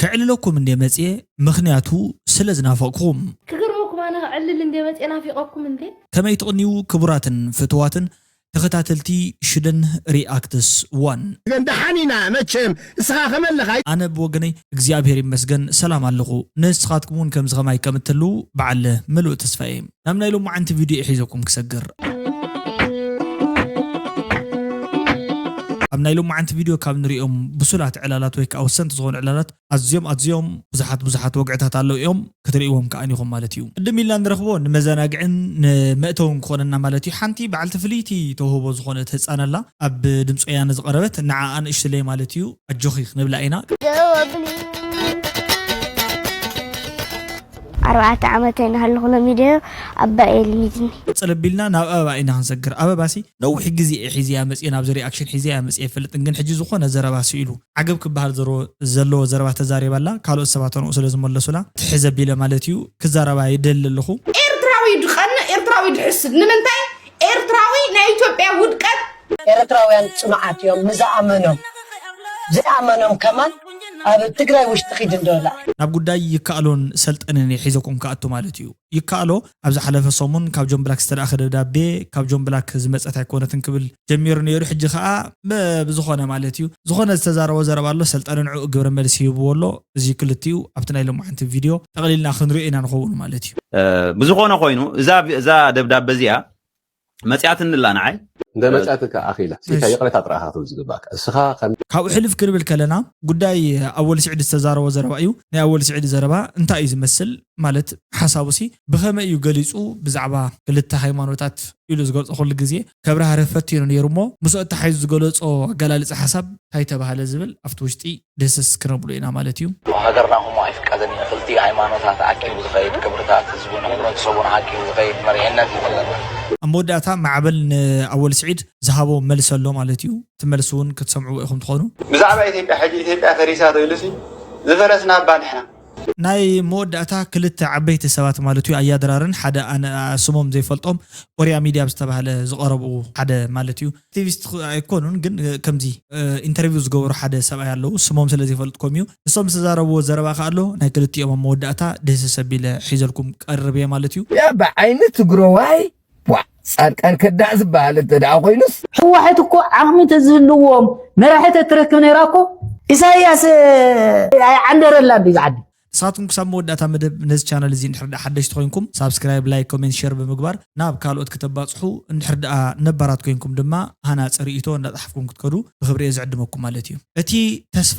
ከዕልለኩም እንደ መጽየ፣ ምኽንያቱ ስለ ዝናፈቕኩም። ክገርመኩም ኣነ ክዕልል እንደ መጽየ ናፊቐኩም እንደ ከመይ ትቕንዩ ክቡራትን ፍትዋትን ተኸታተልቲ ሽደን ሪኣክትስ ዋን። ግን ደሓን ኢና መቸም። እስኻ ከመለኻ? ኣነ ብወገነይ እግዚኣብሔር ይመስገን ሰላም ኣለኹ። ንስኻትኩም እውን ከምዚ ከማይ ከም እትህልዉ በዓል ምሉእ ተስፋ እየ። ናብ ናይ ሎማዓንቲ ቪድዮ እየ ሒዘኩም ክሰግር። ኣብ ናይ ሎማዓንቲ ቪድዮ ካብ ንሪኦም ብሱላት ዕላላት ወይ ከዓ ወሰንቲ ዝኾኑ ዕላላት ኣዝዮም ኣዝዮም ብዙሓት ብዙሓት ወግዕታት ኣለዉ እዮም። ክትርእይዎም ከኣ ኢኹም ማለት እዩ። ቅድም ኢልና ንረኽቦ ንመዘናግዕን ንመእተውን ክኾነና ማለት እዩ። ሓንቲ በዓልቲ ፍልይቲ ተውህቦ ዝኾነት ህፃን ኣላ ኣብ ድምፂ ወያነ ዝቐረበት ንዓኣ ንእሽትለይ ማለት እዩ ኣጆኺ ክንብላ ኢና። ኣርባዕተ ዓመተይ እናሃለኹ ሎሚ ድዮ ኣባይ ልሚድኒ። ቅፅል ኣቢልና ናብ ኣበባ ኢና ክንሰግር። ኣበባሲ ነዊሕ ግዜ እየ ሒዘያ መፅየ፣ ናብዚ ሪኣክሽን ሒዘያ መፅየ ኣይፈልጥን፣ ግን ሕጂ ዝኾነ ዘረባ ስኢሉ ዓገብ ክበሃል ዘሮ- ዘለዎ ዘረባ ተዛሪባ ኣላ። ካልኦት ሰባት ንኡ ስለ ዝመለሱላ ትሕዝ ኣቢለ ማለት እዩ ክዛረባ ይደሊ ኣለኹ። ኤርትራዊ ድቐንእ፣ ኤርትራዊ ድሕስድ። ንምንታይ? ኤርትራዊ ናይ ኢትዮጵያ ውድቀት ኤርትራውያን ጽኑዓት እዮም ንዝኣመኖም። ዘይኣመኖም ከማን ኣብ ትግራይ ውሽጢ ኺድ እንዶ ኢላ። ናብ ጉዳይ ይከኣሎን ሰልጠንን እየ ሒዘኩም ክኣቱ ማለት እዩ። ይከኣሎ ኣብ ዝሓለፈ ሰሙን ካብ ጆን ብላክ ዝተላእኸ ደብዳቤ ካብ ጆን ብላክ ዝመጸት ኣይኮነትን ክብል ጀሚሩ ነይሩ። ሕጂ ከኣ ብ- ብዝኾነ ማለት እዩ ዝኾነ ዝተዛረቦ ዘረባ ኣሎ። ሰልጠነ ንዕኡ ግብረ መልሲ ይህብዎ ኣሎ። እዚ ክልቲኡ ኣብቲ ናይ ሎማዓንቲ ቪድዮ ጠቕሊልና ክንሪኦ ኢና ንኸውን ማለት እዩ። ብዝኾነ ኮይኑ እዛ እዛ ደብዳበ እዚኣ መጽያትኒ ኣላ ንዓይ። እንደ መጻት ከ ኣኺላ ሲካ ይቕሬታ ጥራኻ ክትብል ዝግባእካ እስኻ ከም ካብኡ ሕልፍ ክንብል ከለና ጉዳይ ኣወል ስዒድ ዝተዛረቦ ዘረባ እዩ። ናይ ኣወል ስዒድ ዘረባ እንታይ እዩ ዝመስል? ማለት ሓሳቡ ሲ ብኸመይ እዩ ገሊጹ ብዛዕባ ክልተ ሃይማኖታት ኢሉ ዝገልጾ ኩሉ ግዜ ከብራህርህ ፈቲኑ ነይሩ እሞ ምስኡ ኣተሓሒዙ ዝገለጾ ኣገላልጻ ሓሳብ እንታይ ተባህለ ዝብል ኣብቲ ውሽጢ ደስስ ክነብሎ ኢና ማለት እዩ። ሃገርና ከምኡ ኣይፍቀድን እዩ። ክልቲኡ ሃይማኖታት ዓቂቡ ዝኸይድ፣ ክብርታት ህዝቡን ሕብረተሰቡን ዓቂቡ ዝኸይድ መሪሕነት እዩ ዘለና። ኣብ መወዳእታ ማዕበል ንኣወል ስዒድ ዝሃቦ መልሲ ኣሎ ማለት እዩ። እቲ መልሲ እውን ክትሰምዕዎ ኢኹም ትኾኑ። ብዛዕባ ኢትዮጵያ ሕጂ ኢትዮጵያ ፈሪሳ ተይሉሲ ዝፈረስና እባ ንሕና። ናይ መወዳእታ ክልተ ዓበይቲ ሰባት ማለት እዩ ኣያድራርን ሓደ ኣነ ስሞም ዘይፈልጦም ኦርያ ሚድያ ዝተባህለ ዝቐረቡ ሓደ ማለት እዩ። ኣክቲቪስት ኣይኮኑን ግን ከምዚ ኢንተርቪው ዝገበሩ ሓደ ሰብኣይ ኣለዉ። ስሞም ስለ ዘይፈልጥኩም እዩ። እሶም ዝተዛረብዎ ዘረባ ከ ኣሎ ናይ ክልቲኦም ኣብ መወዳእታ ደስስ ኣቢለ ሒዘልኩም ቀርብ እየ ማለት እዩ። ያ ብዓይኒ ትግረዋይ ዋ ጻድቃን ከዳዕ ዝበሃል እንተ ደኣ ኮይኑስ ህወሓት እኮ ዓቕሚ ተዝህልዎም መራሒ ተትረክብ ነይራ እኮ ኢሳያስ ኣይዓንደረላ እንዲ ዝዓዲ ንስኻትኩም ክሳብ መወዳእታ መደብ ነዚ ቻነል እዚ እንድሕር ደኣ ሓደሽቲ ኮይንኩም ሳብስክራይብ ላይክ ኮሜንት ሸር ብምግባር ናብ ካልኦት ክተባፅሑ እንድሕር ደኣ ነባራት ኮይንኩም ድማ ሃናፂ ርእይቶ እንዳፅሓፍኩም ክትከዱ ብክብሪ እየ ዝዕድመኩም ማለት እዩ። እቲ ተስፋ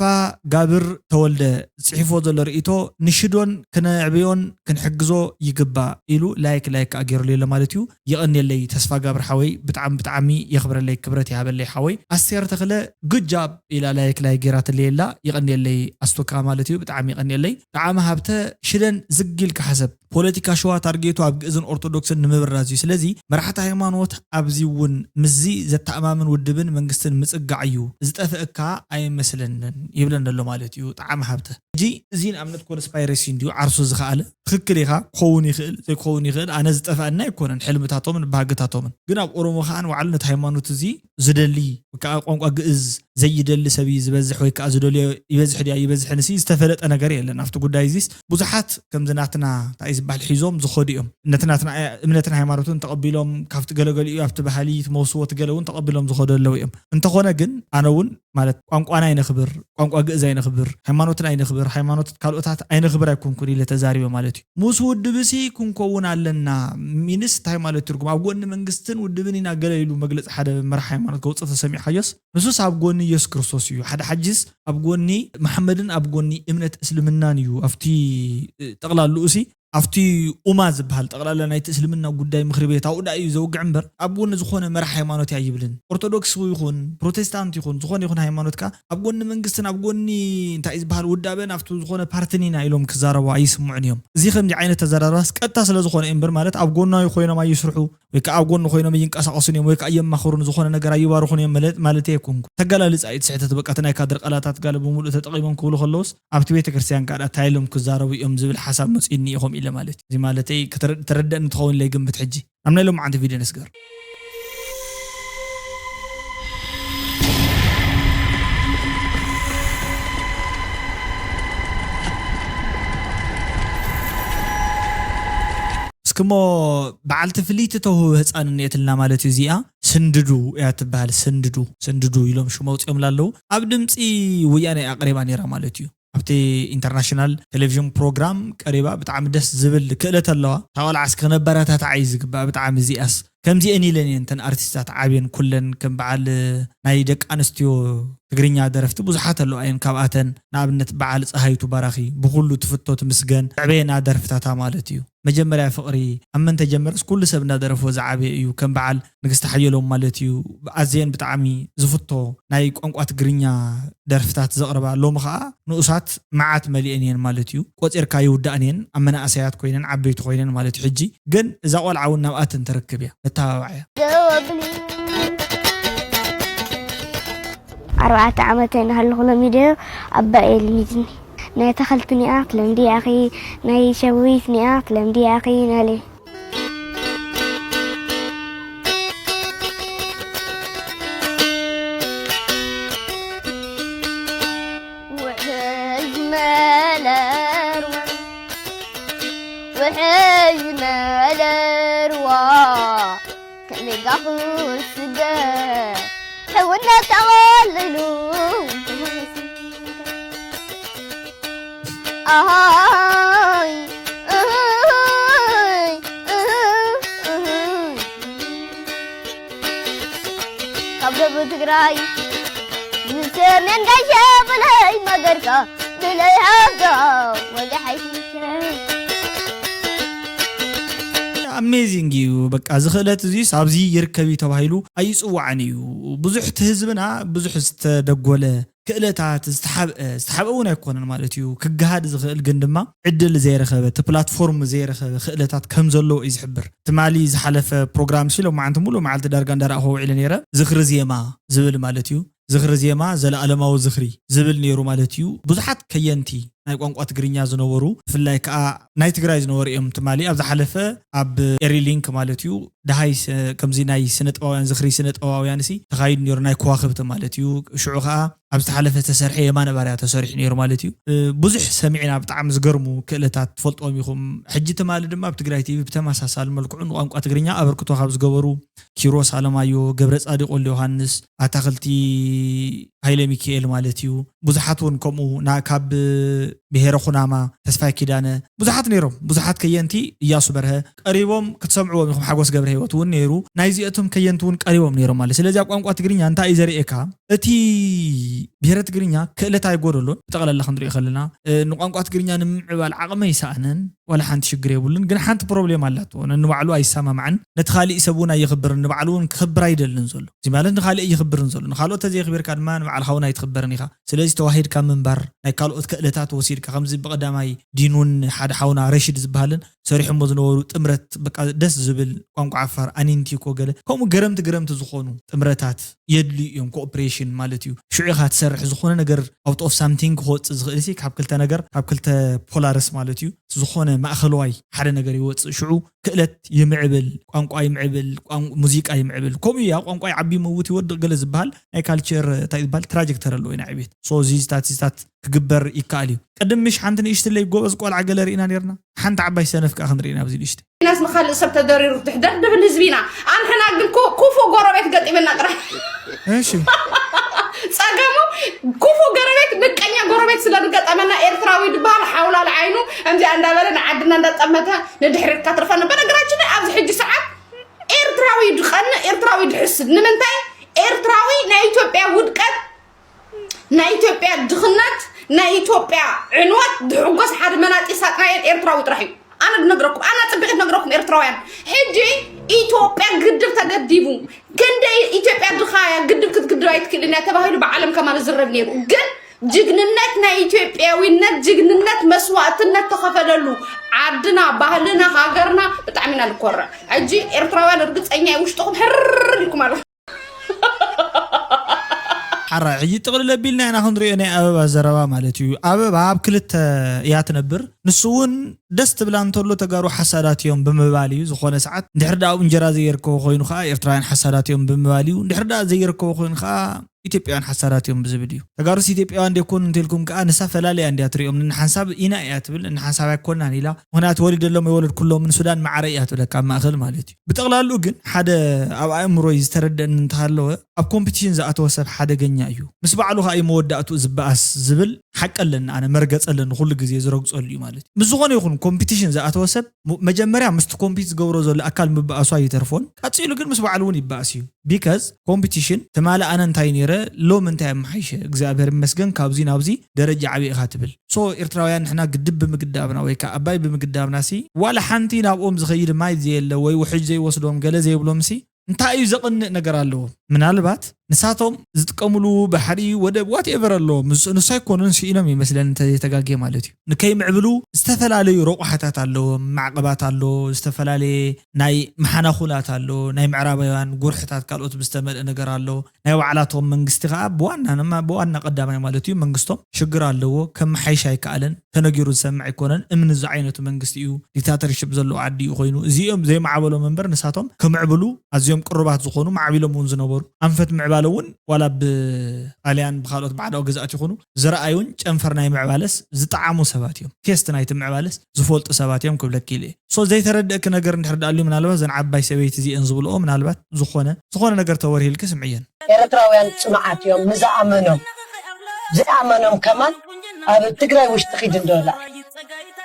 ጋብር ተወልደ ፅሒፎ ዘሎ ርእይቶ ንሽዶን ክነዕብዮን ክንሕግዞ ይግባእ ኢሉ ላይክ ላይክ ከዓ ገይሩሉ ኣሎ ማለት እዩ። የቐንየለይ ተስፋ ጋብር ሓወይ ብጣዕሚ ብጣዕሚ የኽብረለይ ክብረት ይሃበለይ ሓወይ። ኣስቴር ተኽለ good job ኢላ ላይክ ላይክ ገይራትለይ ኣላ። የቐንየለይ ኣስቶካ ማለት እዩ ብጣዕሚ የቐንየለይ። ጣዕመ ሃብተ ሽደን ዝግ ኢልካ ሓሰብ ፖለቲካ ሸዋ ታርጌቱ ኣብ ግእዝን ኦርቶዶክስን ንምብራዝ እዩ። ስለዚ መራሕቲ ሃይማኖት ኣብዚ እውን ምስዚ ዘተኣማምን ውድብን መንግስትን ምጽጋዕ እዩ። ዝጠፍእ እካ ኣይመስለንን ይብለኒ ኣሎ ማለት እዩ ጣዕመ ሃብተ። ሕጂ እዚ ንኣብነት ኮንስፓይረሲ እንድዩ ዓርሱ ዝኸኣለ ትኽክል ኢኻ ክኸውን ይኽእል ዘይክኸውን ይኽእል ኣነ ዝጠፍኣና ኣይኮነን ሕልምታቶምን ባህግታቶምን ግን ኣብ ኦሮሞ ከዓ ንባዕሉ ነቲ ሃይማኖት እዚ ዝደሊ ወይ ከዓ ቋንቋ ግእዝ ዘይደሊ ሰብ እዩ ዝበዝሕ ወይ ከዓ ዝደልዮ ይበዝሕ ድያ ይበዝሕን ሲ ዝተፈለጠ ነገር የለን ኣብቲ ጉዳይ እዚስ ብዙሓት ከምዚ ናትና እንታይ ዝበሃል ሒዞም ዝኸዱ እዮም ነቲ ናትና እምነትን ሃይማኖትን ተቐቢሎም ካብቲ ገለገሊኡ ኣብቲ ባህሊ ትመውስዎ እቲ ገለ እውን ተቐቢሎም ዝኸዱ ኣለዉ እዮም እንተኾነ ግን ኣነ እውን ማለት ቋንቋና ኣይነኽብር ቋንቋ ግእዝ ኣይነኽብር ሃይማኖትና ኣይነኽብር ሃይማኖት ካልኦታት ኣይነኽብር ኣይኮንኩን ኢለ ተዛሪበ ማለት እዩ ምስ ውድብሲ ክንከውን ኣለና ሚንስ እንታይ ማለት ትርጉም ኣብ ጎኒ መንግስትን ውድብን ኢና ገለ ኢሉ መግለፂ ሓደ መራሕ ሃይማኖት ከውፅእ ተሰሚዕካዮስ ንሱስ ኣብ ጎኒ ኢየሱስ ክርስቶስ እዩ ሓደ ሓጅስ ኣብ ጎኒ መሓመድን ኣብ ጎኒ እምነት እስልምናን እዩ ኣብቲ ጠቕላልኡ ሲ ኣብቲ ኡማ ዝበሃል ጠቕላላ ናይቲ እስልምና ጉዳይ ምኽሪ ቤት ኣብኡ ዳ እዩ ዘውግዕ እምበር ኣብ ጎኒ ዝኾነ መራሕ ሃይማኖት እያ ይብልን ኦርቶዶክስ ይኹን ፕሮቴስታንት ይኹን ዝኾነ ይኹን ሃይማኖት ከ ኣብ ጎኒ መንግስትን ኣብ ጎኒ እንታይ ዝበሃል ውዳበን ኣብቲ ዝኾነ ፓርትን ኢና ኢሎም ክዛረቡ ኣይስምዑን እዮም እዚ ከምዚ ዓይነት ተዘራርባስ ቀጥታ ስለ ዝኾነ እዩ እምበር ማለት ኣብ ጎናዊ ኮይኖም ኣይስርሑ ወይ ከዓ ኣብ ጎኒ ኮይኖም ይንቀሳቐሱን እዮም ወይ ከዓ የማኽሩን ዝኾነ ነገር ኣይባርኹን እዮም ማለት ኣይኮንኩ ተገላልፃ እዩ ትስሕተት በቃ እቲ ናይ ካድር ቃላታት ጋለ ብምሉእ ተጠቒሞም ክብሉ ከለውስ ኣብቲ ቤተ ክርስቲያን ከዓ እንታይ ኢሎም ክዛረቡ እዮም ዝብል ሓሳብ መፅኡኒ ኢኹም ኢለ ማለት እዩ እዚ ማለተይ ተረደእኒ ትኸውን ኢለ ይግምት ሕጂ ኣብ ናይ ሎማዓንቲ ቪድዮ ነስገር ክሞ በዓልቲ ፍልይቲ ተውህቦ ህፃን እኒኤትልና ማለት እዩ። እዚኣ ስንድዱ እያ ትበሃል። ስንድዱ፣ ስንድዱ ኢሎም ሽም ኣውፂኦምላ ኣለዉ። ኣብ ድምፂ ወያነ እያ ቀሪባ ነይራ ማለት እዩ። ኣብቲ ኢንተርናሽናል ቴሌቪዥን ፕሮግራም ቀሪባ። ብጣዕሚ ደስ ዝብል ክእለት ኣለዋ። እታ ቆልዓ እስኪ ክነበረታትዓ እዩ ዝግባእ። ብጣዕሚ እዚኣስ ከምዚአን ኢለን እየን እተን ኣርቲስታት ዓብየን ኩለን። ከም በዓል ናይ ደቂ ኣንስትዮ ትግርኛ ደረፍቲ ብዙሓት ኣለዋ እየን። ካብኣተን ንኣብነት በዓል ፀሃይቱ ባራኺ ብኩሉ ትፍቶ ትምስገን። ዘዕበየና ደርፍታታ ማለት እዩ። መጀመርያ ፍቕሪ ኣብ መን ተጀመረስ ኩሉ ሰብ እናደረፎ ዝዓበየ እዩ። ከም በዓል ንግስቲ ሓየሎም ማለት እዩ። ኣዝየን ብጣዕሚ ዝፍቶ ናይ ቋንቋ ትግርኛ ደርፍታት ዘቕርባ። ሎሚ ኸዓ ንኡሳት መዓት መሊአን እየን ማለት እዩ። ቆፂርካ ይውዳእን እየን። ኣብ መናእሰያት ኮይነን ዓበይቲ ኮይነን ማለት እዩ። ሕጂ ግን እዛ ቆልዓ እውን ናብኣተን ትርክብ እያ። ነተባባዕ እያ። ኣርባዕተ ዓመት እናሃለኹ ለሚደዮ ኣባ እየ ልሚድኒ። ናይ ኣታኽልቲ ኒኣ ትለምዲ ኢኺ፣ ናይ ሸዊት ኒኣ ትለምዲ ኢኺ ናለ። ውሕጅ መለርዋ፣ ውሕጅ መለርዋ፣ ከመይ ጋ ክስገር ሕውነት ተቐሊሉ። ኣሃይ፣ እህይ፣ እህይ፣ እህይ። ካብ ደቡብ ትግራይ ንሰሜን ጋሻ በላይ ማገርካ ብለይ ሓዛ ወገሓይ ሽሸ። ኣሜዚንግ እዩ። በቃ፣ እዚ ክእለት እዚስ ኣብዚ ይርከብ እዩ ተባሂሉ ኣይፅዋዕን እዩ። ብዙሕ እቲ ህዝብና ብዙሕ ዝተደጎለ ክእለታት ዝተሓብአ፣ ዝተሓብአ እውን ኣይኮነን ማለት እዩ። ክገሃድ ዝኽእል ግን ድማ ዕድል ዘይረኸበ፣ እቲ ፕላትፎርም ዘይረኸበ ክእለታት ከም ዘለዎ እዩ ዝሕብር። ትማሊ ዝሓለፈ ፕሮግራም ሲ ሎማዓንቲ ሙሉእ መዓልቲ ዳርጋ እንዳረኣኹ ውዒለ ነይረ። ዝኽሪ ዜማ ዝብል ማለት እዩ። ዝኽሪ ዜማ፣ ዘለኣለማዊ ዝኽሪ ዝብል ነይሩ ማለት እዩ። ብዙሓት ከየንቲ ናይ ቋንቋ ትግርኛ ዝነበሩ፣ ብፍላይ ከዓ ናይ ትግራይ ዝነበሩ እዮም። ትማሊ ኣብ ዝሓለፈ ኣብ ኤሪሊንክ ማለት እዩ፣ ደሃይ ስ-፣ ከምዚ ናይ ስነ ጥበባውያን፣ ዝኽሪ ስነ ጥበባውያን ሲ ተኻይዱ ነይሩ፣ ናይ ከዋኽብቲ ማለት እዩ። ሽዑ ከዓ ኣብ ዝተሓለፈ ዝተሰርሐ የማነ ባርያ ተሰሪሑ ነይሩ ማለት እዩ። እ፣ ብዙሕ ሰሚዕና፣ ብጣዕሚ ዝገርሙ ክእለታት ትፈልጥዎም ኢኹም። ሕጂ ትማሊ ድማ ኣብ ትግራይ ቲቪ ብተመሳሳሊ መልክዑ ንቋንቋ ትግርኛ ኣበርክቶ ካብ ዝገበሩ ኪሮስ ኣለማዮ፣ ገብረ ጻዲቅ ወልደ ዮሃንስ፣ ኣታኽልቲ ሃይለ ሚካኤል ማለት እዩ። ብዙሓት እውን ከምኡ ና-፣ ካብ ብሄረ ኩናማ፣ ተስፋይ ኪዳነ፣ ብዙሓት ነይሮም። ብዙሓት ከየንቲ፣ እያሱ በርሀ፣ ቀሪቦም ክትሰምዕዎም ኢኹም። ሓጎስ ገብረ ህይወት እውን ነይሩ። ናይዚኣቶም ከየንቲ እውን ቀሪቦም ነይሮም ማለት። ስለዚ ኣብ ቋንቋ ትግርኛ እንታይ እዩ ዘርእየካ? እቲ ብሄረ ትግርኛ ክእለት ኣይጎደሎን። ብጠቕላላ ክንሪኦ ከለና፣ እ፣ ንቋንቋ ትግርኛ ንምምዕባል ዓቕሚ ኣይሰኣነን። ዋላ ሓንቲ ሽግር የብሉን። ግን ሓንቲ ፕሮብሌም ኣላቶ። ነንባዕሉ ኣይሰማማዕን። ነቲ ካሊእ ሰብ እውን ኣየኽብርን። ንባዕሉ እውን ክኽብር ኣይደልን ዘሎ። እዚ ማለት ንኻሊእ ኣይኽብርን ዘሎ። ንኻልኦት ተዘየኽቢርካ ድማ ንባዕልኻ እውን ኣይትኽበርን ኢኻ። ስለዚ ተዋሂድካ ምንባር፣ ናይ ካልኦት ክእለታት ወሲድካ፣ ከምዚ ብቐዳማይ ዲኑን ሓደ ሓውና ረሺድ ዝበሃልን ሰሪሖሞ ዝነበሩ ጥምረት፣ በቃ ደስ ዝብል ቋንቋ ዓፋር፣ ኣኒንቲኮ ገለ፣ ከምኡ ገረምቲ ገረምቲ ዝኾኑ ጥምረታት የድልዩ እዮም። ኮኦፕሬሽን ማለት እዩ። ሽዑ ኢኻ ትሰርሕ፣ ዝኾነ ነገር ኣውት ኦፍ ሳምቲንግ ክወፅእ ዝኽእል ሲ ካብ ክልተ ነገር፣ ካብ ክልተ ፖላርስ ማለት እዩ። ዝኾነ ማእኸለዋይ ሓደ ነገር ይወፅእ። ሽዑ ክእለት ይምዕብል፣ ቋንቋ ይምዕብል፣ ቋን-፣ ሙዚቃ ይምዕብል። ከምኡ እያ፣ ቋንቋ ይዓቢ፣ ይመውት፣ ይወድቕ ገለ ዝበሃል ናይ ካልቸር፣ እንታይ ዝበሃል፣ ትራጀክተሪ ኣለዎ ናይ ዕቤት። ሶ እዚታት፣ እዚታት ክግበር ይከኣል እዩ። ቅድም ምሽ ሓንቲ ንእሽትለይ ጎበዝ ቆልዓ ገለ ርኢና ነርና። ሓንቲ ዓባይ ሰነፍ ከኣ ክንርኢ ኢና ኣብዚ ንእሽተይ። ኢናስ ንኻልእ ሰብ ተደሪሩ ትሕደር ድብል ህዝቢ ኢና። ኣንሕና ግን ኩ-፣ ኩፉ ጎረቤት ገጢመና ጥራሕ። እሺ። ጸገሙ ኩፉ ጎረቤት፣ ምቀኛ ጎረቤት ስለ ዝገጠመና፣ ኤርትራዊ ዝበሃል ሓውላል ዓይኑ፣ ከምዚኣ እንዳበለ ንዓድና እንዳጠመተ ንድሕሪት ካትርፈና። በነገራችን ላይ ኣብዚ ሕጂ ሰዓት ኤርትራዊ ድቐንእ፣ ኤርትራዊ ድሕስድ። ንምንታይ? ኤርትራዊ ናይ ኢትዮጵያ ውድቀት፣ ናይ ኢትዮጵያ ድኽነት፣ ናይ ኢትዮጵያ ዕንወት ድሕጎስ ሓደ መናጢ ሳጥናኤል ኤርትራዊ ጥራሕ እዩ። ኣነ ድነግረኩም፣ ኣነ ኣጸቢቐ ድነግረኩም ኤርትራውያን። ሕጂ ኢትዮጵያ ግድብ ተገዲቡ፣ ክንደይ ኢትዮጵያ ድኻ እያ፣ ግድብ ክትግድብ ኣይትክእልን እያ ተባሂሉ ብዓለም ከማን ዝረብ ነይሩ። ግን ጅግንነት ናይ ኢትዮጵያዊነት፣ ጅግንነት መስዋእትነት ተኸፈለሉ። ዓድና፣ ባህልና፣ ሃገርና ብጣዕሚ ኢና ንኮርዕ። ሕጂ ኤርትራውያን ርግጸኛ እየ ውሽጥኹም ሕርር ኢልኩም ኣለኹም። ሓራይ፣ ሕጂ ጥቕልል ኣቢልና ኢና ክንሪኦ ናይ ኣበባ ዘረባ ማለት እዩ። ኣበባ ኣብ ክልተ እያ ትነብር። ንሱ እውን ደስ ትብላ እንተሎ ተጋሩ ሓሳዳት እዮም ብምባል እዩ። ዝኾነ ሰዓት እንድሕር ደኣ ኣብኡ እንጀራ ዘይርከቦ ኮይኑ ከዓ ኤርትራውያን ሓሳዳት እዮም ብምባል እዩ። እንድሕር ደኣ ዘይርከቦ ኮይኑ ከዓ ኢትዮጵያውያን ሓሳዳት እዮም ብዝብል እዩ። ተጋሩስ ኢትዮጵያውያን ደይኮኑ እንተልኩም ከዓ ንሳ ፈላልያ እንዲያ ትሪኦም። ንሓንሳብ ኢና እያ ትብል፣ ንሓንሳብ ኣይኮናን ኢላ። ምክንያቱ ወሊደሎም የወለድኩሎም ን ሱዳን ማዕረ እያ ትብለካ ኣብ ማእኸል ማለት እዩ። ብጠቕላሉ ግን ሓደ ኣብ ኣእምሮይ ዝተረደአኒ እንተሃለወ ኣብ ኮምፒቲሽን ዝኣተወ ሰብ ሓደገኛ እዩ። ምስ ባዕሉ ከዓ እዩ መወዳእቱ ዝበኣስ ዝብል ሓቂ ኣለኒ። ኣነ መርገፅ ኣለኒ ኩሉ ግዜ ዝረግፀሉ እዩ ማለት እዩ። ምስ ዝኾነ ይኹን ኮምፒቲሽን ዝኣተወ ሰብ ሙ- መጀመርያ ምስቲ ኮምፒት ዝገብሮ ዘሎ ኣካል ምበኣሱ ኣይተርፎን። ቀፂሉ ግን ምስ ባዕሉ እውን ይበኣስ እዩ። ቢካዝ ኮምፒቲሽን ትማሊ ኣነ እንታይ ነይረ ሎም እንታይ ኣመሓይሸ እግዚኣብሔር ይመስገን ካብዚ ናብዚ ደረጃ ዓብየ ኢኻ ትብል። ሶ ኤርትራውያን ንሕና ግድብ ብምግዳብና ወይ ከዓ ኣባይ ብምግዳብና ሲ ዋላ ሓንቲ ናብኦም ዝኸይድ ማይ ዘየለ ወይ ውሕጅ ዘይወስዶም ገለ ዘይብሎም ሲ እንታይ እዩ ዘቕንእ ነገር ኣለዎ? ምናልባት ንሳቶም ዝጥቀምሉ ባሕሪ ወደብ ዋትኤቨር ኣለዎ። ምስ- ንሱ ኣይኮኑን ስኢኖም ይመስለኒ እንተዘይተጋጌ ማለት እዩ። ንከይምዕብሉ ዝተፈላለዩ ረቑሓታት ኣለዎም። ማዕቐባት ኣሎ፣ ዝተፈላለየ ናይ መሓናኹላት ኣሎ፣ ናይ ምዕራባውያን ጉርሕታት ካልኦት ብዝተመልአ ነገር ኣሎ። ናይ ባዕላቶም መንግስቲ ከዓ ብዋና ብዋና ቀዳማይ ማለት እዩ መንግስቶም ሽግር ኣለዎ። ከመሓይሽ ኣይከኣለን። ተነጊሩ ዝሰምዕ ኣይኮነን። እምኒ ዝዓይነቱ መንግስቲ እዩ። ዲክታተርሽፕ ዘለዎ ዓዲ እዩ ኮይኑ እዚኦም ዘይማዕበሎም እምበር ንሳቶም ክምዕብሉ ኣዝዮም ቅሩባት ዝኾኑ ማዕቢሎም እውን ዝነበሩ ኣንፈት ምዕባለ እውን ዋላ ብጣልያን ብካልኦት ባዕዳዊ ገዛእት ይኹኑ ዝረኣዩን ጨንፈር ናይ ምዕባለስ ዝጠዓሙ ሰባት እዮም። ቴስት ናይቲ ምዕባለስ ዝፈልጡ ሰባት እዮም ክብለኪ ኢለ እየ። ሶ ዘይተረደእኪ ነገር እንድሕር ደኣልዩ ምናልባት ዘን ዓባይ ሰበይቲ እዚአን ዝብልኦ ምናልባት ዝኾነ ዝኾነ ነገር ተወርሂልኪ ስምዕየን። ኤርትራውያን ፅኑዓት እዮም ንዝኣመኖም ዝኣመኖም ከማን ኣብ ትግራይ ውሽጢ ኪድ እንዶላ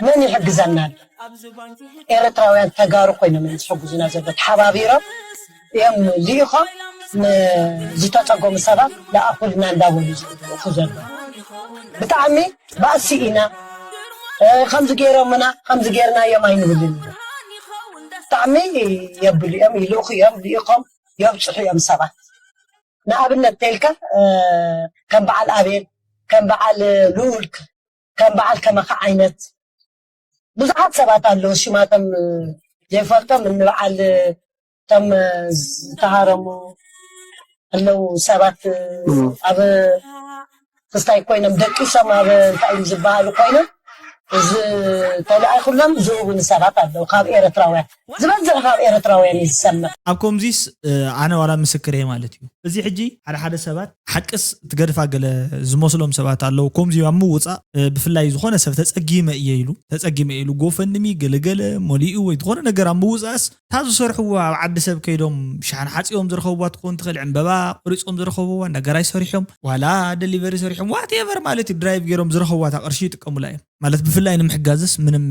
መን ይሕግዘና ኣሎ? ኤርትራውያን ተጋሩ ኮይኖም እዮም ዝሕግዙና ዘሎ ተሓባቢሮም እዮም ልኢኾም ንዝተፀገሙ ሰባት ለኣኹልና እንዳበሉ ዝልእኹ ዘሎ ብጣዕሚ ባእሲ ኢና። ከምዚ ገይሮምና ከምዚ ገይርናዮም ኣይንብልን ኢና። ብጣዕሚ የብሉ እዮም ይልእኹ እዮም ልኢኾም የብፅሑ እዮም ሰባት። ንኣብነት ተልካ ከም በዓል ኣቤል ከም በዓል ልኡል ከም በዓል ከማኻ ዓይነት ብዙሓት ሰባት ኣለዉ ሽማቶም ዘይፈልጦም እንበዓል እቶም ዝተሃረሙ ኣለዉ ሰባት ኣብ ክስታይ ኮይኖም ደቂሶም ኣብ እንታይ ዝበሃሉ ኮይኖም ዝተለኣይኩሎም ዝእውኑ ሰባት ኣለዉ ካብ ኤረትራውያን ዝበዝሕ ካብ ኤረትራውያን እዩ ዝሰምዕ። ኣብ ከምዚስ ኣነ ዋላ ምስክር እየ ማለት እዩ። እዚ ሕጂ ሓደ ሓደ ሰባት ሓቅስ ትገድፋ ገለ ዝመስሎም ሰባት ኣለዉ። ከምዚ ኣብ ምውፃእ ብፍላይ ዝኾነ ሰብ ተፀጊመ እየ ኢሉ ተፀጊመ ኢሉ ጎፈንድሚ ገለገለ መሊኡ ወይ ዝኾነ ነገር ኣብ ምውፃእስ እታ ዝሰርሕዋ ኣብ ዓዲ ሰብ ከይዶም ሻሓን ሓፂቦም ዝረኸብዋ ትኸውን ትኽእል ዕምበባ ቆሪፆም ዝረኸብዋ ነገራይ ሰሪሖም ዋላ ደሊቨሪ ሰሪሖም ዋቴቨር ማለት እዩ ድራይቭ ገይሮም ዝረኸብዋ እታ ቅርሺ ይጥቀሙላ እዮም። ማለት ብፍላይ ንምሕጋዝስ ምንም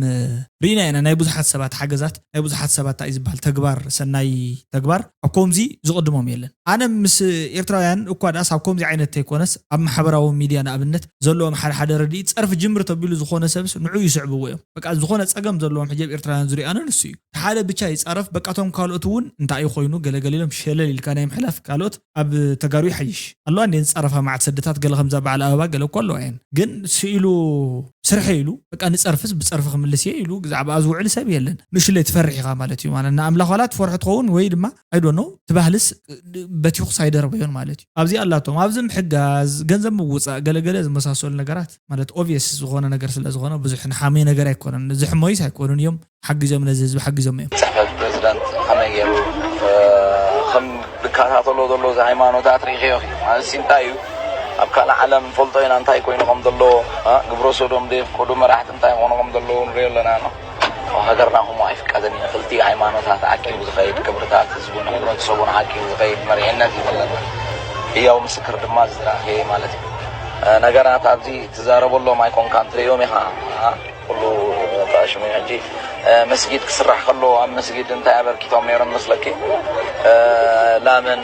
ርኢና ኢና ናይ ብዙሓት ሰባት ሓገዛት ናይ ብዙሓት ሰባት እንታይ ዝበሃል ተግባር ሰናይ ተግባር ኣብ ከምዚ ዝቕድሞም የለን። ኣነ ምስ ኤርትራውያን እኳ ዳኣስ ኣብ ከምዚ ዓይነት ተይኮነስ ኣብ ማሕበራዊ ሚድያ ንኣብነት ዘለዎም ሓደ ሓደ ረድኢት ጸርፊ ጅምር ተቢሉ ዝኾነ ሰብስ ንዑ ይስዕብዎ እዮም። በቃ ዝኾነ ጸገም ዘለዎም ሕጂ ኣብ ኤርትራውያን ዝሪኣኖ ንሱ እዩ። ሓደ ብቻ ይጻረፍ በቃ እቶም ካልኦት እውን እንታይ እዩ ኮይኑ ገለገለ ኢሎም ሸለል ኢልካ ናይ ምሕላፍ ካልኦት ኣብ ተጋሩ ይሓይሽ። ኣለዋ እንዴ ዝጻረፋ መዓት ሰደታት ገለ ከምዛ በዓል ኣበባ ገለ እኮ ኣለዋ እየን ግን ስኢሉ ስርሐ ኢሉ በቃ ንጸርፍስ ብጸርፊ ክምልስ እየ ኢሉ ብዛዕባኣ ዝውዕል ሰብ የለን። ንእሽለይ ትፈርሕ ኢኻ ማለት እዩ ማለት ንኣምላኽ ዋላ ትፈርሖ ትኸውን ወይ ድማ ኣይዶኖ ትባህልስ በቲኹስ ኣይደርበዮን ማለት እዩ። ኣብዚ ኣላቶም ኣብዚ ምሕጋዝ ገንዘብ ምውፃእ ገለገለ ዝመሳሰሉ ነገራት ማለት ኦብቪየስ ዝኾነ ነገር ስለ ዝኾነ ብዙሕ ንሓመይ ነገር ኣይኮነን። ዝሕመዩስ ኣይኮኑን እዮም። ሓጊዞም ነዚ ህዝቢ ሓጊዞም እዮም። ጽሕፈት ፕሬዚዳንት ከመይ ገይሩ ከም ዝከታተሎ ዘሎ እዚ ሃይማኖታት ርኢኽዮ ማለት ሲ እንታይ እዩ ኣብ ካልእ ዓለም ንፈልጦ ኢና እንታይ ኮይኑ ከም ዘሎ ግብረ ሶዶም ዘየፍቀዱ መራሕቲ እንታይ ኮኑ ከም ዘለዉ ንሪኦ ኣለና ኖ ሃገርና ከምኡ ኣይፍቀድን እዩ ክልቲኡ ሃይማኖታት ዓቂቡ ዝኸይድ ክብርታት ህዝቡን ሕብረተሰቡን ዓቂቡ ዝኸይድ መሪሕነት እዩ ዘለና ህያው ምስክር ድማ ዝዝራእየ ማለት እዩ ነገራት ኣብዚ ትዛረበሎም ኣይኮንካን ትርእዮም ኢኻ ኩሉ ሽሙ ሕጂ መስጊድ ክስራሕ ከሎ ኣብ መስጊድ እንታይ ኣበርኪቶም ነይሮም መስለኪ ላመን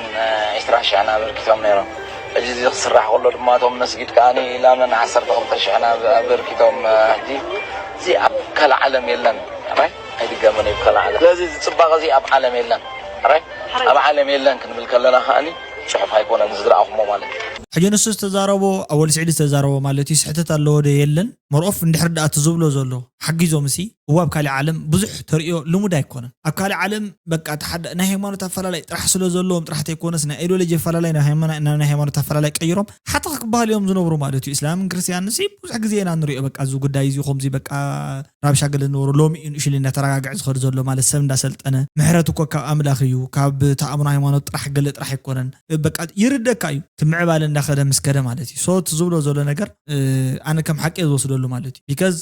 ዕስራ ሽሕን ኣበርኪቶም ነይሮም ሕጂ እዚ ክስራሕ ከሎ ድማ እቶም መስጊድ ከዓኒ ላመን ዓሰርተ ክልተ ሽሕን ኣበርኪቶም ሕጂ እዚ ኣብ ካልእ ዓለም የለን ራይ ኣይድገምን እዩ ካልእ ዓለም ስለዚ እዚ ፅባቐ እዚ ኣብ ዓለም የለን ራይ ኣብ ዓለም የለን ክንብል ከለና ከዓኒ ፅሑፍ ኣይኮነን ዝረኣኹሞ ማለት እዩ ሕጂ ንሱ ዝተዛረቦ ኣወል ስዒድ ዝተዛረቦ ማለት እዩ ስሕተት ኣለዎ ዶ የለን መርኦፍ እንድሕር ደኣ እቲ ዝብሎ ዘሎ ሓጊዞም ሲ እዋብ ካልእ ዓለም ብዙሕ ተርእዮ ልሙድ ኣይኮነን። ኣብ ካልእ ዓለም በቃ እቲ ሓደ ናይ ሃይማኖት ኣፈላላይ ጥራሕ ስለ ዘለዎም ጥራሕ ተይኮነስ ናይ ኢዲዮሎጂ ኣፈላላይ ናብ ሃይማኖ- ናብ ናይ ሃይማኖት ኣፈላላይ ቀይሮም ሓጥኽ ክበሃል እዮም ዝነብሩ ማለት እዩ። እስላምን ክርስትያንን ሲ ብዙሕ ግዜ ኢና ንሪኦ። በቃ እዚ ጉዳይ እዚ ከምዚ በቃ ራብሻ ገለ ዝነበሩ ሎሚ እዩ ንእሽሉ እናተረጋግዐ ዝኸድ ዘሎ ማለት ሰብ እንዳሰልጠነ ምሕረት እኮ ካብ ኣምላኽ እዩ ካብ ተኣምኖ ሃይማኖት ጥራሕ ገለ ጥራሕ ኣይኮነን። በቃ ይርደካ እዩ እቲ ምዕባለ እንዳኸደ ምስ ከደ ማለት እዩ። ሶ እቲ ዝብሎ ዘሎ ነገር ኣነ ከም ሓቂ እየ ዝወስደሉ ማለት እዩ። ቢካዝ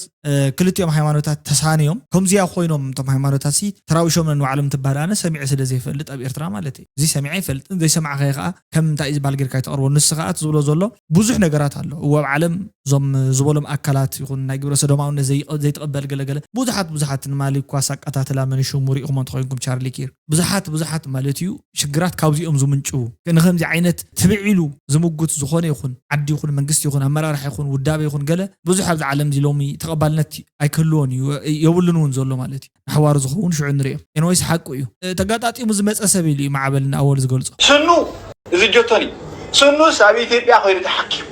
ክልቲኦም ሃይማኖታት ተሳንዮም ከምዚያ ኮይኖም እቶም ሃይማኖታት ሲ ተራዊሾም ነንባዕሎም ትባሃል ኣነ ሰሚዐ ስለ ዘይፈልጥ ኣብ ኤርትራ ማለት እዩ። እዚ ሰሚዐ ኣይፈልጥን። ዘይሰማዕኸ ከዓ ከም እንታይ እዩ ዝበሃል ጌርካ ይተቕርቦ። ንስ ከዓ እቲ ዝብሎ ዘሎ ብዙሕ ነገራት ኣሎ እዎ ኣብ ዓለም እዞም ዝበሎም ኣካላት ይኹን ናይ ግብረ ሰዶማውነት ዘይ- ዘይትቕበል ገለገለ ብዙሓት ብዙሓት ንማሊ እኳ ሳቃታትላ መንሽሙ ሪኢኹሞ እንተኾይንኩም ቻርሊ ኪር ብዙሓት ብዙሓት ማለት እዩ ሽግራት ካብዚኦም ዝምንጭው። ንከምዚ ዓይነት ትብዕ ኢሉ ዝምጉት ዝኾነ ይኹን ዓዲ ይኹን መንግስቲ ይኹን ኣመራርሓ ይኹን ውዳበ ይኹን ገለ ብዙሕ ኣብዚ ዓለም እዚ ሎሚ ተቐባልነት ኣይክህልዎን እዩ የብሉን እውን ዘሎ ማለት እዩ። ንሓዋሩ ዝኸውን ሽዑ ንሪኦ። ኤንወይስ ሓቁ እዩ። ተጋጣጢሙ ዝመፀ ሰብ ኢሉ እዩ ማዕበል ንኣወል ዝገልፆ። ስኑ እዚ ጆቶኒ ስኑስ ኣብ ኢትዮጵያ ኮይኑ ተሓኪሙ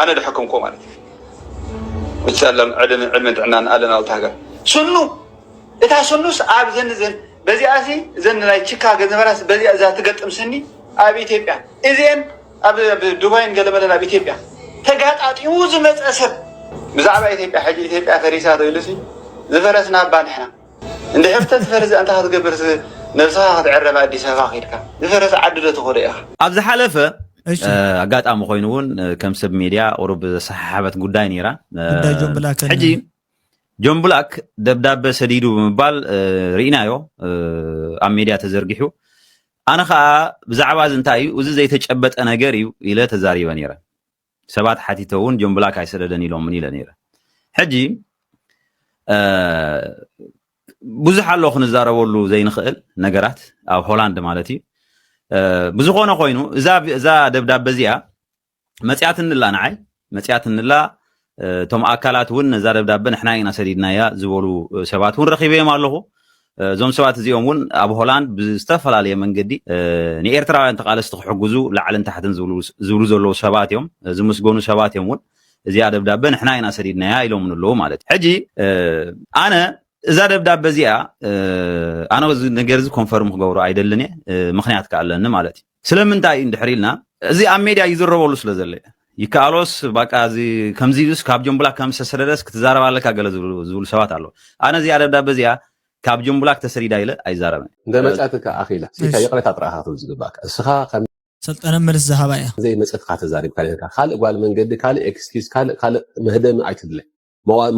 ኣነ ድሐከምኮ ማለት እዩ። ብቻ ለም ዕድመን ጥዕናን ኣለና ኣብታ ሃገር ስኑ እታ ስኑስ ኣብ ዘን ዘን በዚኣ ሲ ዘን ናይ ቺካጎ ዝነበራስ በዚኣ እዛ ትገጥም ስኒ ኣብ ኢትዮጵያ እዚኤን ኣብ ዱባይን ገለመለን ኣብ ኢትዮጵያ ተጋጣጢሙ ዝመፀ ሰብ ብዛዕባ ኢትዮጵያ ሕጂ ኢትዮጵያ ፈሪሳ ተይሉ ሲ ዝፈረስና እባ ንሕና እንድሕር ተትፈርስ እንታይ ክትገብር ነብስኻ ክትዕረብ ኣዲስ ኣበባ ከይድካ ዝፈረስ ዓዲ ዶ ትኸዶ ኢኻ? ኣብ ዝሓለፈ ኣጋጣሚ ኮይኑ እውን ከም ሰብ ሜድያ ቁሩብ ዘሰሓሓበት ጉዳይ ነይራ። ሕጂ ጆን ብላክ ደብዳበ ሰዲዱ ብምባል ርኢናዮ ኣብ ሜድያ ተዘርጊሑ። ኣነ ከዓ ብዛዕባ እዚ እንታይ እዩ እዚ ዘይተጨበጠ ነገር እዩ ኢለ ተዛሪበ ነይረ። ሰባት ሓቲተውን ጆን ብላክ ኣይሰደደን ኢሎምን ኢለ ነይረ። ሕጂ ብዙሕ ኣሎ ክንዛረበሉ ዘይንኽእል ነገራት ኣብ ሆላንድ ማለት እዩ። ብዝኾነ ኮይኑ እዛ ደብዳበ እዚኣ መፅያትንላ ንዓይ መፅያትንላ እቶም ኣካላት እውን ነዛ ደብዳበ ንሕና ኢና ሰዲድናያ ዝበሉ ሰባት እውን ረኪበዮም ኣለኹ። እዞም ሰባት እዚኦም እውን ኣብ ሆላንድ ብዝተፈላለየ መንገዲ ንኤርትራውያን ተቃለስቲ ክሕግዙ ላዕልን ታሕትን ዝብሉ ዘለዉ ሰባት እዮም። ዝምስገኑ ሰባት እዮም እውን እዚኣ ደብዳበ ንሕና ኢና ሰዲድናያ ኢሎምን ኣለዉ ማለት እዩ። ሕጂ ኣነ እዛ ደብዳበ እዚኣ ኣነ እዚ ነገር እዚ ኮንፈርም ክገብሮ ኣይደልን እየ። ምክንያት ከ ኣለኒ ማለት እዩ። ስለምንታይ እዩ እንድሕር ኢልና እዚ ኣብ ሜድያ ይዝረበሉ ስለ ዘሎ እየ። ይከኣሎስ ባቃ እዚ ከምዚ ኢሉስ ካብ ጆምብላ ከም ዝተሰደደስ ክትዛረብ ኣለካ ገለ ዝብሉ ሰባት ኣለዉ። ኣነ እዚኣ ደብዳበ እዚኣ ካብ ጆምብላ ተሰዲዳ ኢለ ኣይዛረብን። እንደ መጻትካ ኣኺላ ሲካ ይቕሬታ ጥራኻ ክትብል ዝግባእካ እስኻ ከም ሰልጠነ መልስ ዝሃባ እያ። ዘይመጸትካ ተዛሪብካ ኔርካ ካልእ ጓል መንገዲ ካልእ ኤክስኪዝ ካልእ ካልእ መህደሚ ኣይትድለ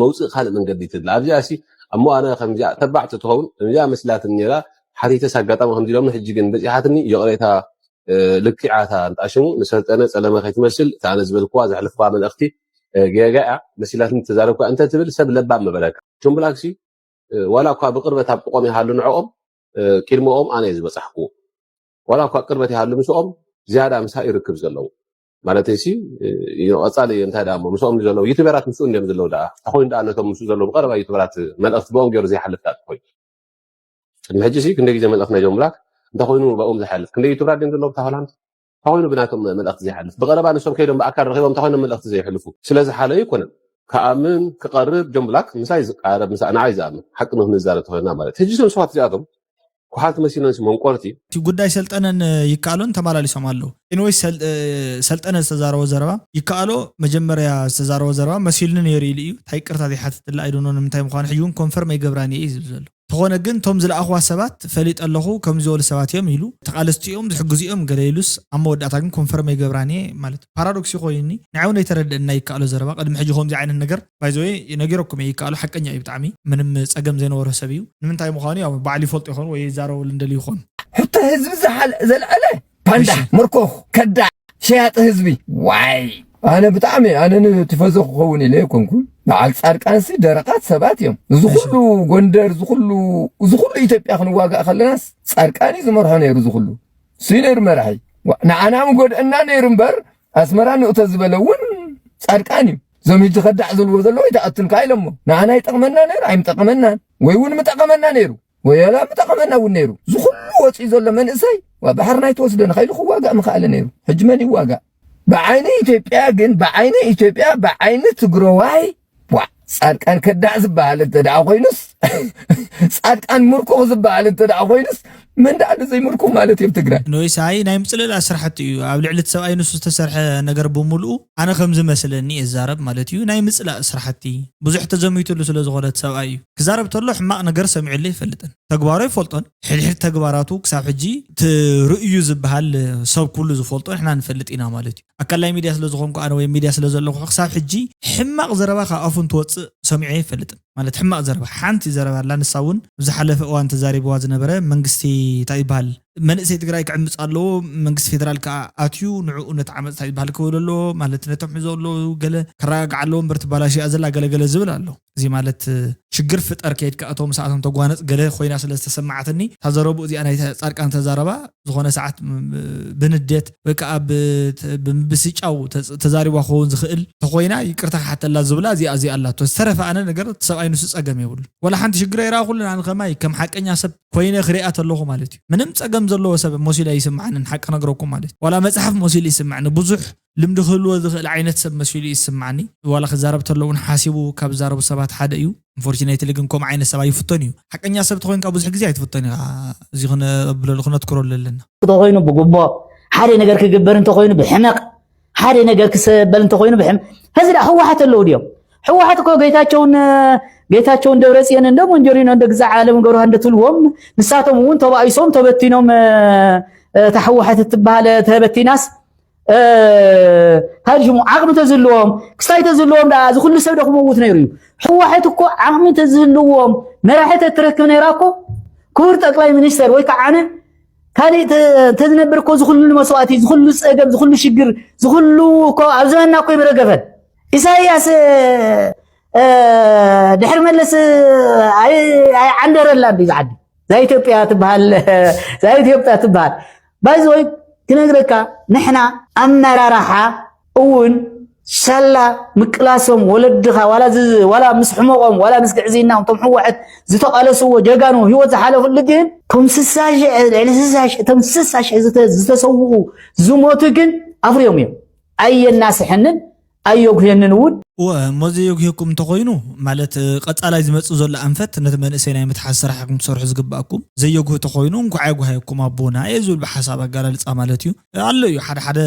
መውፅእ ካልእ መንገዲ ትድለ ኣብዚኣ ሲ እሞ ኣነ ከምዚኣ ተባዕ ትትኸውን ከምዚኣ መስላትኒ ነራ ሓቲተስ ኣጋጣሚ ከምዚ ኢሎምኒ ሕጂ ግን በፂሓትኒ ይቕሬታ ልኪዓታ እንጣሽሙ ንሰልጠነ ፀለመ ከይትመስል እታ ኣነ ዝበልክዋ ዘሕልፍዋ መልእኽቲ ጌጋ እያ መሲላትኒ ተዛረብካ እንተ ትብል ሰብ ለባም ምበለካ ጆምብላክሲ ዋላ እኳ ብቅርበት ኣብ ጥቆም ይሃሉ ንዕኦም ቅድመኦም ኣነ እየ ዝበፃሕክዎ ዋላ እኳ ቅርበት ይሃሉ ምስኦም ዝያዳ ምሳይ ይርክብ ዘለዉ ማለተይሲ ቀፃሊ እንታይ ደኣ እሞ ምስኦም ዘለዉ ዩቱበራት ምስኡ እንዲዮም ዘለዉ ደኣ ተኮይኑ ደኣ ነቶም ምስኡ ዘለዉ ብቀረባ ዩቱበራት መልእክቲ ብኦም ገይሩ ዘይሓልፍ ደኣ ተኮይኑ ቅድሚ ሕጂ ሲ ክንደይ ግዜ መልእክቲ ናይ ጆን ብላክ እንተኮይኑ ብኦም ዝሓልፍ ክንደይ ዩቱበራት ድዮም ዘለዉ ብታ ሆላንድ ተኮይኑ ብናቶም መልእክቲ ዘይሓልፍ ብቀረባ ንሶም ከይዶም ብኣካል ረኪቦም ተኮይኖም መልእክቲ ዘይሕልፉ ስለዝሓለዩ ኣይኮነን ክኣምን ክቀርብ ጆን ብላክ ምሳይ ዝቃረብ ምሳ ንዓይ ዝኣምን ሓቂ ንክንዛረብ ተኮይንና ማለት ሕጂ ቶም ሰባት እዚኣቶም ኩሓልቲ መሲሎንሲ መንቆርቲ። እቲ ጉዳይ ሰልጠነን ይከኣሎን ተመላሊሶም ኣለዉ። ኤኒወይስ ሰልጠነ ዝተዛረቦ ዘረባ ይከኣሎ መጀመርያ ዝተዛረቦ ዘረባ መሲሉኒ ነይሩ ኢሉ እዩ። እንታይ ይቅርታ ዘይሓትትላ I don't know ንምንታይ ምዃኑ ሕጂ እውን ኮንፈርም ኣይገብራን እየ እዩ ዝብል ዘሎ። ተኾነ ግን እቶም ዝለኣኽዋ ሰባት ፈሊጠ ኣለኹ ከምዚ ዝበሉ ሰባት እዮም ኢሉ። ተቓለስቲ እዮም ዝሕግዙ እዮም ገለ ኢሉስ ኣብ መወዳእታ ግን ኮንፈርም ኣይገብራን እየ ማለት እዩ። ፓራዶክስ እዩ ኮይኑኒ። ንዓይ እውን ኣይተረድእና ይከኣሎ ዘረባ ቅድሚ ሕጂ ከምዚ ዓይነት ነገር ባይዘወይ ነጊረኩም እየ ይከኣሉ ሓቀኛ እዩ ብጣዕሚ ምንም ፀገም ዘይነበሮ ሰብ እዩ ንምንታይ ምዃኑ ያው ባዕሉ ይፈልጦ ይኾን ወይ ይዛረበሉ እንደልዩ ይኾን ሕቶ ህዝቢ ዘልዐለ ፓንዳ መርኮኽ ከዳ ሸያጢ ህዝቢ ዋይ ኣነ ብጣዕሚ ኣነ ንቲፈዞ ክኸውን ኢለ ኣይኮንኩን በዓል ፃድቃንሲ ደረቓት ሰባት እዮም እዚ ኩሉ ጎንደር እዚ ኩሉ እዚ ኩሉ ኢትዮጵያ ክንዋጋእ ከለናስ ፃድቃን እዩ ዝመርሖ ነይሩ እዚ ኩሉ እሱ ነይሩ መራሒ ንዓና ምጎድአና ነይሩ እምበር ኣስመራ ንእቶ ዝበለ እውን ፃድቃን እዩ እዞም ሕጂ ከዳዕ ዝብልዎ ዘለዉ ኣይትኣቱን ከኣ ኢሎሞ ንኣና ይጠቕመና ነይሩ ኣይምጠቕመናን ወይ እውን ምጠቐመና ነይሩ ወይ ኣላ ምጠቐመና እውን ነይሩ እዚ ኩሉ ወፂኡ ዘሎ መንእሰይ ዋ ባሕርና ኣይትወስደን ከኢሉ ክዋጋእ ምኸኣለ ነይሩ ሕጂ መን ይዋጋእ ብዓይኒ ኢትዮጵያ ግን፣ ብዓይኒ ኢትዮጵያ፣ ብዓይኒ ትግረዋይ፣ ዋ፣ ጻድቃን ከዳዕ ዝበሃል እንተ ደኣ ኮይኑስ፣ ጻድቃን ምርኩኽ ዝበሃል እንተ ደኣ ኮይኑስ፣ መን ደኣ ኣሎ ዘይምርኩኽ ማለት እዩ ኣብ ትግራይ? ኖይሳይ ናይ ምጽልላእ ስራሕቲ እዩ። ኣብ ልዕሊ እቲ ሰብኣይ ንሱ ዝተሰርሐ ነገር ብምሉኡ ኣነ ከም ዝመስለኒ እየ ዝዛረብ ማለት እዩ። ናይ ምጽላእ ስራሕቲ ብዙሕ ተዘሚቱሉ ስለ ዝኾነ እቲ ሰብኣይ እዩ። ክዛረብ ተሎ ሕማቕ ነገር ሰሚዑሉ ኣይፈልጥን። ተግባሩ ኣይፈልጦን። ሕድሕድ ተግባራቱ ክሳብ ሕጂ እቲ ርእዩ ዝበሃል ሰብ ኩሉ ዝፈልጦ ንሕና ንፈልጥ ኢና ማለት እዩ። ኣካል ናይ ሚድያ ስለ ዝኾንኩ ኣነ ወይ ሚድያ ስለ ዘለኹ ክሳብ ሕጂ ሕማቕ ዘረባ ካብ ኣፉ እንትወፅእ ሰሚዐ ኣይፈልጥን። ማለት ሕማቕ ዘረባ ሓንቲ ዘረባ ኣላ፣ ንሳ እውን ኣብ ዝሓለፈ እዋን ተዛሪብዋ ዝነበረ መንግስቲ እንታይ ይበሃል መንእሰይ ትግራይ ክዕምፅ ኣለዎ፣ መንግስቲ ፌደራል ከዓ ኣትዩ ንዕኡ ነቲ ዓመፅ እንታይ ይበሃል ክብል ኣለዎ ማለት ነቶም ሒዞ ኣለዉ ገለ ከረጋግዓ ኣለዎ እምበር ትባላሽ እያ ዘላ ገለ ገለ ዝብል ኣሎ። እዚ ማለት ሽግር ፍጠር ከይድካ እቶም ሰዓቶም ተጓነፅ ገለ ኮይና ስለ ዝተሰማዓትኒ እታ ዘረቡ እዚኣ ናይ ፃድቃን ተዛረባ ዝኾነ ሰዓት ም- ብንዴት ወይ ከዓ ብ- ብብስጫው ተዝ- ተዛሪባ ክኸውን ዝኽእል ተኮይና ይቅርታ ክሓተላ ዝብላ እዚኣ እዚኣ ኣላቶ። ዝተረፈ ኣነ ነገር እቲ ሰብኣይ ንሱ ፀገም የብሉ። ወላ ሓንቲ ሽግር ኣይረኣኹሉን ኣነ ከማይ ከም ሓቀኛ ሰብ ኮይነ ክሪኣ ተለኹ ማለት እዩ። ምንም ፀገም ዘለዎ ሰብ መሲሉ ኣይስምዓንን ሓቂ ነግረኩም ማለት እዩ። ዋላ መፅሓፍ መሲሉ ይስምዓኒ ብዙሕ ልምዲ ክህልዎ ዝኽእል ዓይነት ሰብ መሲሉ ይስምዓኒ። ዋላ ክዛረብ ተሎ እውን ሓሲቡ ካብ ዝዛረቡ ሰባት ሓደ እዩ። Unfortunately ግን ከምኡ ዓይነት ሰብ ኣይፍቶን እዩ። ሓቀኛ ሰብ ተኮይንካ ብዙሕ ግዜ ኣይትፍቶን ኢኻ። እዚ ክነብለሉ ክነትኩረሉ ኣለና። እንተኾይኑ ብጉቦ፣ ሓደ ነገር ክግበር እንተኾይኑ ብሕመቕ፣ ሓደ ነገር ክሰበል እንተኾይኑ ብሕመቕ። ሕዚ ደኣ ህወሓት ኣለዉ ድዮም? ህወሓት እኮ ጌታቸውን ጌታቸውን ደብረፅዮንን እንደ ሞንጆሪኖ እንደ ግዛዕ ዓለም ገብረሃ እንደትብልዎም ንሳቶም እውን ተባኢሶም ተበቲኖም። እታ ህወሓት እትበሃል ተበቲናስ እንታይ ሽሙ ዓቕሚ ተዝህልዎም ክስታይ ተዝህልዎም ደኣ እዚ ኩሉ ሰብ ዶ ክመውት ነይሩ እዩ? ህወሓት እኮ ዓቕሚ ተዝህልዎም መራሒ ተትረክብ ነይራ እኮ ክቡር ጠቅላይ ሚኒስተር ወይ ከዓ ኣነ ካልእ ተ- ተዝነብር እኮ ዝኩሉ መስዋእቲ ዝኩሉ ፀገም ዝኩሉ ሽግር ዝኩሉ እኮ ኣብ ዘመንና እኮ ይምረገፈን። ኢሳያስ እ፣ ድሕሪ መለስ ኣይ- ኣይዓንደረላን ድዩ ዝዓዲ? እዛ ኢትዮጵያ ትበሃል እዛ ኢትዮጵያ ትበሃል ባይዘወይ ክነግረካ ንሕና ኣመራርሓ እውን ሳላ ምቅላሶም ወለድኻ ዋላ ዝ- ዋላ ምስ ሕመቖም ዋላ ምስ ግዕዝይናም እቶም ሕወሐት ዝተቓለስዎ ጀጋኑ ህይወት ዝሓለፉሉ ግን ከም ስሳ ሽሕ ልዕሊ ስሳ ሽሕ እቶም ስሳ ሽሕ ዝተ- ዝተሰውኡ ዝሞቱ ግን ኣፍርዮም እዮም ኣየናስሐንን ኣየጉህየንን እውን እወ እሞ ዘየጉህየኩም እንተኮይኑ ማለት ቀፃላይ ዝመፅእ ዘሎ ኣንፈት ነቲ መንእሰይ ናይ ምትሓዝ ስራሕ ኢኹም ትሰርሑ ዝግባኣኩም። ዘየጉህ ተኮይኑ እንኳዕ የጉሃየኩም ኣቦና እየ ዝብል ብሓሳብ ኣገላልፃ ማለት እዩ። ኣሎ እዩ ሓደ ሓደ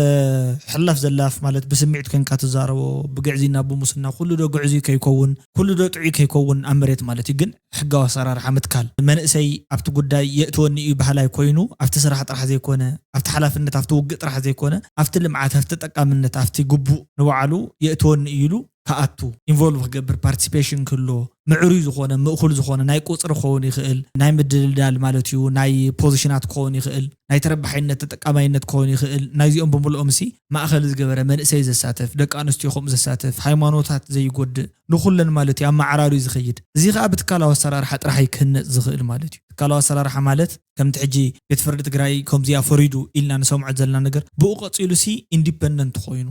ሕላፍ ዘላፍ ማለት ብስምዒት ኮንካ ትዛረቦ ብግዕዝይና ብሙስና ኩሉ ዶ ግዕዙይ ከይከውን ኩሉ ዶ ጥዑይ ከይከውን ኣብ መሬት ማለት እዩ ግን ሕጋዊ ኣሰራርሓ ምትካል መንእሰይ ኣብቲ ጉዳይ የእትወኒ እዩ በሃላይ ኮይኑ ኣብቲ ስራሕ ጥራሕ ዘይኮነ ኣብቲ ሓላፍነት ኣብቲ ውግእ ጥራሕ ዘይኮነ ኣብቲ ልምዓት ኣብቲ ተጠቃምነት ኣብቲ ግቡእ ንባዕሉ የእትወኒ እዩ ኢሉ ክኣቱ involve ክገብር participation ክህልዎ ምዕሩይ ዝኾነ ምእኩል ዝኾነ ናይ ቁፅሪ ክኸውን ይኽእል ናይ ምድልዳል ማለት እዩ ናይ position ኣት ክኸውን ይኽእል ናይ ተረባሓይነት ተጠቃማይነት ክኸውን ይኽእል ናይዚኦም ብምልኦም ሲ ማእኸል ዝገበረ መንእሰይ ዘሳተፍ ደቂ ኣንስትዮ ከምኡ ዘሳተፍ ሃይማኖታት ዘይጎድእ ንኹለን ማለት እዩ ኣመዓራርዩ ዝኸይድ። እዚ ከዓ ብትካላዊ ኣሰራርሓ ጥራሕ እዩ ክህነፅ ዝኽእል ማለት እዩ። ትካላዊ ኣሰራርሓ ማለት ከምቲ ሕጂ ቤት ፍርዲ ትግራይ ከምዚኣ ፈሪዱ ኢልና ንሰምዖ ዘለና ነገር ብኡ ቀፂሉ ሲ independent ኮይኑ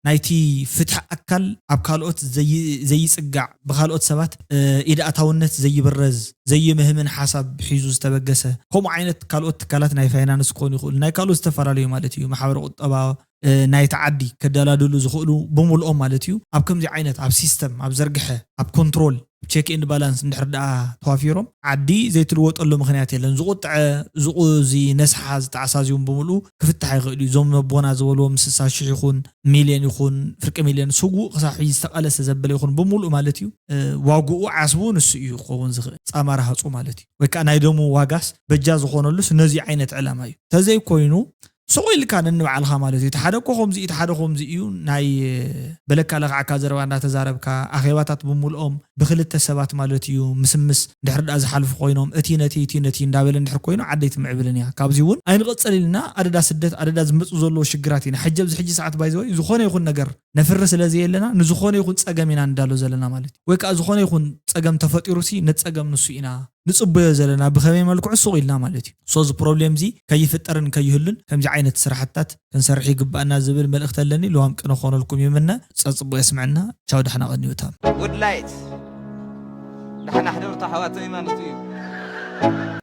ናይቲ ፍትሒ ኣካል ኣብ ካልኦት ዘይፅጋዕ ብካልኦት ሰባት ኢድ ኣታውነት ዘይብረዝ ዘይምህምን ሓሳብ ሒዙ ዝተበገሰ ከምኡ ዓይነት ካልኦት ትካላት ናይ ፋይናንስ ክኾኑ ይኽእሉ ናይ ካልኦት ዝተፈላለዩ ማለት እዩ ማሕበረ ቁጠባ ናይቲ ዓዲ ከደላድሉ ዝኽእሉ ብምልኦም ማለት እዩ ኣብ ከምዚ ዓይነት ኣብ ሲስተም ኣብ ዘርግሐ ኣብ ኮንትሮል ቸክ ኤንድ ባላንስ እንድሕር ደኣ ተዋፊሮም ዓዲ ዘይትልወጠሉ ምክንያት የለን ዝቁጥዐ ዝቁዚ ነስሓ ዝተዓሳዝዮም ብምልኡ ክፍታሕ ይኽእል እዩ እዞም ነቦና ዝበልዎም ስሳ ሽሕ ይኹን ሚልዮን ይኹን ፍርቂ ሚልዮን ስጉእ ክሳብ ሕጂ ዝተቐለሰ ዘበለ ይኹን ብምልኡ ማለት እዩ ዋግኡ ዓስቡ ንሱ እዩ ክኸውን ዝኽእል ፃማ ረሃፁ ማለት እዩ ወይ ከዓ ናይ ደሙ ዋጋስ በጃ ዝኾነሉስ ነዚ ዓይነት ዕላማ እዩ ተዘይኮይኑ ስቕ ኢልካ ነንባዕልኻ ማለት እዩ። እቲ ሓደ እኮ ከምዚ እቲ ሓደ ከምዚ እዩ ናይ በለካ ለኽዓካ ዘረባ እንዳተዛረብካ ኣኼባታት ብምልኦም ብክልተ ሰባት ማለት እዩ ምስምስ ድሕር ደኣ ዝሓልፉ ኮይኖም እቲ ነቲ እቲ ነቲ እንዳበለ እንድሕር ኮይኑ ዓደይ ትምዕብልን እያ። ካብዚ እውን ኣይንቐጸል ኢልና ኣደዳ ስደት ኣደዳ ዝመፁ ዘለዎ ሽግራት ኢና ሕጂ ኣብዚ ሕጂ ሰዓት ባይዘወይ ዝኾነ ይኹን ነገር ነፍሪ ስለ ዘየለና ንዝኾነ ይኹን ፀገም ኢና ንዳሎ ዘለና ማለት እዩ። ወይ ከዓ ዝኾነ ይኹን ፀገም ተፈጢሩ ሲ ነፀገም ንሱ ኢና ንፅበዮ ዘለና ብኸመይ መልክዑ ሱቕ ኢልና ማለት እዩ። So እዚ ፕሮብሌም እዚ ከይፍጠርን ከይህሉን ከምዚ ዓይነት ስራሕትታት ክንሰርሕ ይግባኣና ዝብል መልእኽቲ ኣለኒ። ልዋም ቅነ ክኾነልኩም ይምነ። ፀፅቡቕ የስምዐና። ቻው ዳሕና ቀንዩ ታም። ጉድላይት ዳሕና ሕደሩ ተሓዋተይ ማለት እዩ።